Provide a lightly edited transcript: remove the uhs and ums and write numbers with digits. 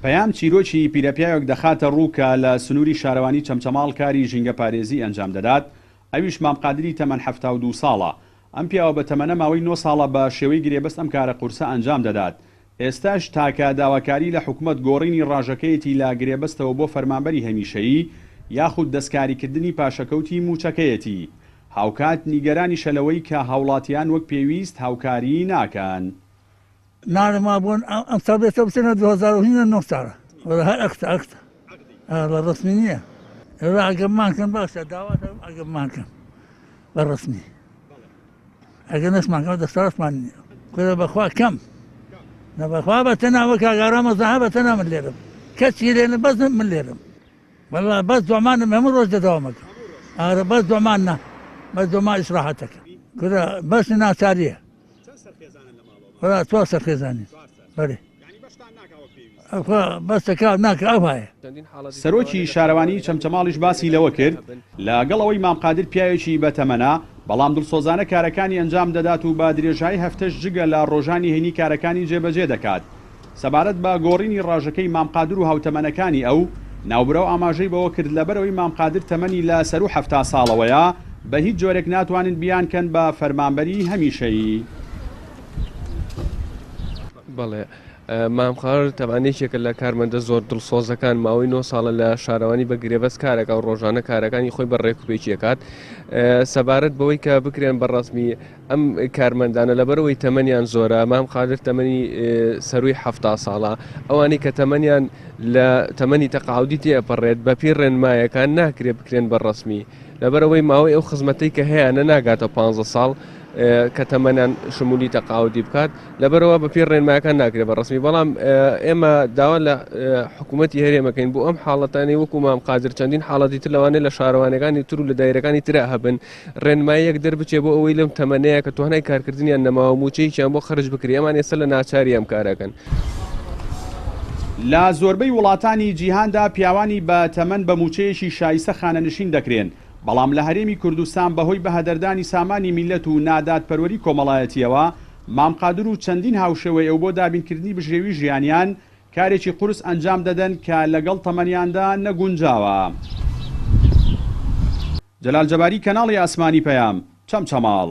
پەیام چیرۆکی پیرەپیاوێک دەخاتە ڕوو کە لە سنووری شارەوانی چەمچەماڵ کاری ژینگەپارێزی ئەنجام دەدات، ئەویش مام قادری تەمەن 72 ساڵە. ئەم پیاوە بە تەمەنە ماوەی نۆ ساڵە بە شێوەی گرێبەست ئەم کارە قورسە ئەنجام دەدات. ئێستاش تاکە داواکاری لە حکومەت گۆڕینی ڕاژەکەیەتی لە گرێبەستەوە بۆ فەرمانبەری هەمیشەیی یاخود دەستکاریکردنی پاشەکەوتی مووچەکەیەتی. هاوکات نیگەرانیشە لەوەی کە هاوڵاتیان وەک پێویست هاوکاریی ناکەن. نانە مابوون ئەم ساڵ بێتەوە بچێنە 2009 ساڵە وەڵا هەر ئەختە ئەختە ئەڵە ڕسمی نییە ئێوە ئەگەر مانکەن باشە داوا دەکەم ئەگەر مانکەن بە ڕسمی ئەگەر نەشمانکەم دەسەڵاتمان نییە کورە بەخوا کەم نە بەخوا بە تەنها وەک ئاگارامە زەها بە تەنها من لێرم کەسی لێنە بەس من لێرم وەڵا بەس دۆمانم هەموو ڕۆژ دەداومەکە ئارە بەس دۆمان نا بەس دۆما ئیسراحەتەکە کورە بەس ناچاریە وەڵا چوار سەر خێزانی بەێ سەرۆکی شارەوانیی چەمچەماڵیش باسی لەوە کرد، لەگەڵ ئەوەی مام قادر پیاوێکی بەتەمەنە، بەڵام دڵسۆزانە کارەکانی ئەنجام دەدات و بە درێژایی هەفتەش جگە لە ڕۆژانی هەینی کارەکانی جێبەجێ دەکات. سەبارەت بە گۆڕینی ڕاژەکەی مام قادر و هاوتەمەنەکانی ئەو، ناوبراو ئاماژەی بەوە کرد، لەبەرئەوەی مام قادر تەمەنی لە سەروو 70 ساڵەوەیە، بە هیچ جۆرێک ناتوانن بیانکەن بە فەرمانبەری هەمیشەیی. بەڵێ مام قادر تەبعەن یەکێکە لە کارمەندە زۆر دڵسۆزەکان، ماوەی نۆ ساڵە لە شارەوانی بە گرێبەست کارەکا و ڕۆژانە کارەکانی خۆی بە ڕێکوپێکی ئەکات. سەبارەت بەوەی کە بکرێن بە ڕەسمی ئەم کارمەندانە لەبەرئەوەی تەمەنیان زۆرە، مام قادر تەمەنی سەرووی 70 ساڵە، ئەوانەی کە تەمەنیان لە تەمەنی تەقاعودی تێئەپەڕێت بەپێی ڕێنمایەکان ناکرێت بکرێن بە ڕەسمی، لەبەرئەوەی ماوەی ئەو خزمەتەی کە هەیانە ناگاتە 15 ساڵ کە تەمەنیان شمولی تەقاعودی بکات، لەبەرئەوە بەپێی ڕێنمایەکان ناکرێت بە ڕەسمی، بەڵام ئێمە داوا لە حکوومەتی هەرێمەکەین بۆ ئەم حاڵەتانەی وەکو مام قادر چەندین حاڵەتی تر لەوانەیە لە شارەوانیەکانی تر و لە دایرەکانی ترا هەبن ڕێنماییەک دەربچێ بۆ ئەوەی لەم تەمەنەیە کە توانای کارکردنیان نەماوە مووچەیەکیان بۆ خەرج بکرێ، ئەمان ئێستا لە ناچاری ئەم کارەکەن. لە زۆربەی وڵاتانی جیهاندا پیاوانی بە تەمەن بە مووچەیەکی شایستە خانەنشین دەکرێن، بەڵام لە هەرێمی کوردستان بەهۆی بەهەدەردانی سامانی میللەت و نادادپەروەری کۆمەڵایەتییەوە مام قادر و چەندین هاوشێوەی ئەو بۆ دابینکردنی بژێوی ژیانیان کارێکی قورس ئەنجام دەدەن کە لەگەڵ تەمەنیاندا نەگونجاوە. جەلال جەباری کەناڵی ئاسمانی پەیام، چەمچەماڵ.